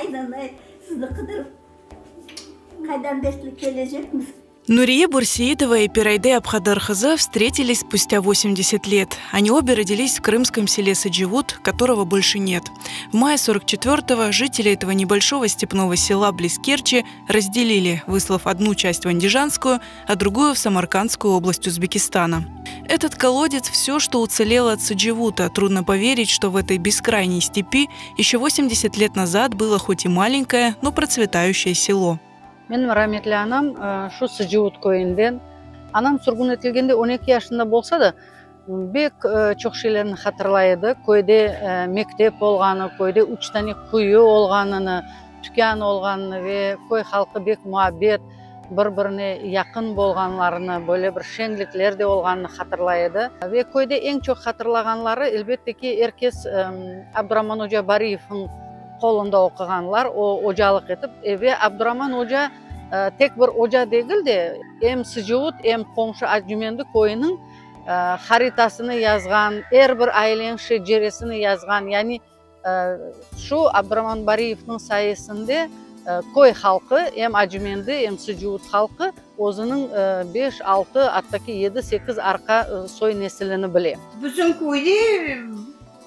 Aynanay, sizni qıdırıp qaydan bertlik kelecekmiz? Нурие Бурсеитова и Пирайде Абхадырхызы встретились спустя 80 лет. Они обе родились в крымском селе Садживут, которого больше нет. В мае 44-го жители этого небольшого степного села близ Керчи разделили, выслав одну часть в Андижанскую, а другую в Самаркандскую область Узбекистана. Этот колодец – все, что уцелело от Садживута. Трудно поверить, что в этой бескрайней степи еще 80 лет назад было хоть и маленькое, но процветающее село. Menim rametli anam şu Sıcıut köyünden. Anam sürgün etilgende 12 yaşında bolsa da, bek çoq şeylerni hatırlay edi. Köyde mektep olğanı, köyde üç tane quyu olğanını, tükân olğanını ve köy halqı bek muabbet, bir-birine yaqın bolğanlarını, böyle bir şeñlikler de olğanını hatırlay edi. Ve köyde eñ çoq hatırlağanları, elbette ki, er kes Abduraman oca Bariyevniñ qolunda oquğanlar, o ocalıq etip, ve Abduraman oca tek bir oca degil de, em Sıcıut, em qomşu Acümendi köyüniñ haritasını yazğan, er bir aileniñ şeceresini yazğan, yani şu Abduraman Bariyevniñ sayesinde köy halqı, em Acümendi, em Sıcıut halqı özüniñ beş, altı, atta ki yedi, sekiz arqa soy nesilini bile. Bizim köyde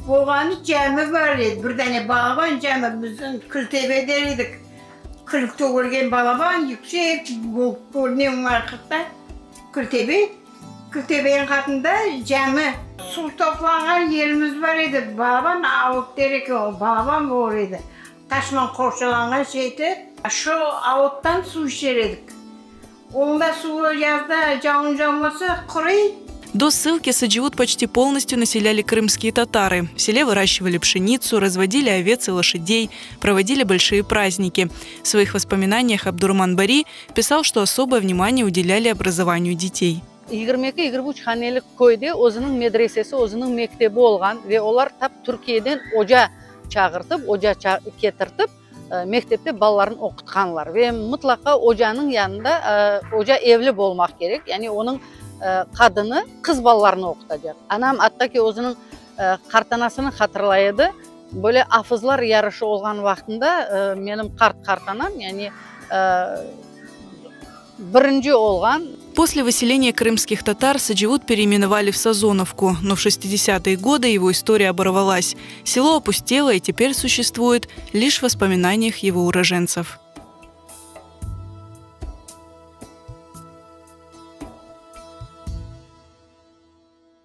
Bolğanı cami bar edi, bir dane balaban cami, bizim Kültebe der edik. Kül tögülgen balaban, yüksek bolıp körüne o vaqıtta Kültebe. Kültebeniñ qatında cami. Suv toplanğan yerimiz bar edi, balaban avut der eken, o balaban bolır edi. Taşman qorçalanğan şeyti. Şu avuttan suv içer edik. Onda suvı yazda cavun cavmasa quruy. До ссылки Садживут почти полностью населяли крымские татары. В селе выращивали пшеницу, разводили овец и лошадей, проводили большие праздники. В своих воспоминаниях Абдурман Бари писал, что особое внимание уделяли образованию детей. 22, 23 hanelik köyde özüniñ medresesi, özüniñ mektebi olğan ve olar tap Türkiyeden oca çağırtıp, oca ketirtip, mektepte balalarını oqutqanlar. Ve mıtlaqa ocanıñ yanında oca evli bolmaq kerek, yani onıñ qadını qız balalarını oqutacaq. Anam atta ki özüniñ qartanasını hatırlay edi, böyle afızlar yarışı olğan vaqtında menim qart qartanam, yani birinci olğan. После выселения крымских татар Садживут переименовали в Сазоновку, но в 60-е годы его история оборвалась. Село опустело и теперь существует лишь в воспоминаниях его уроженцев.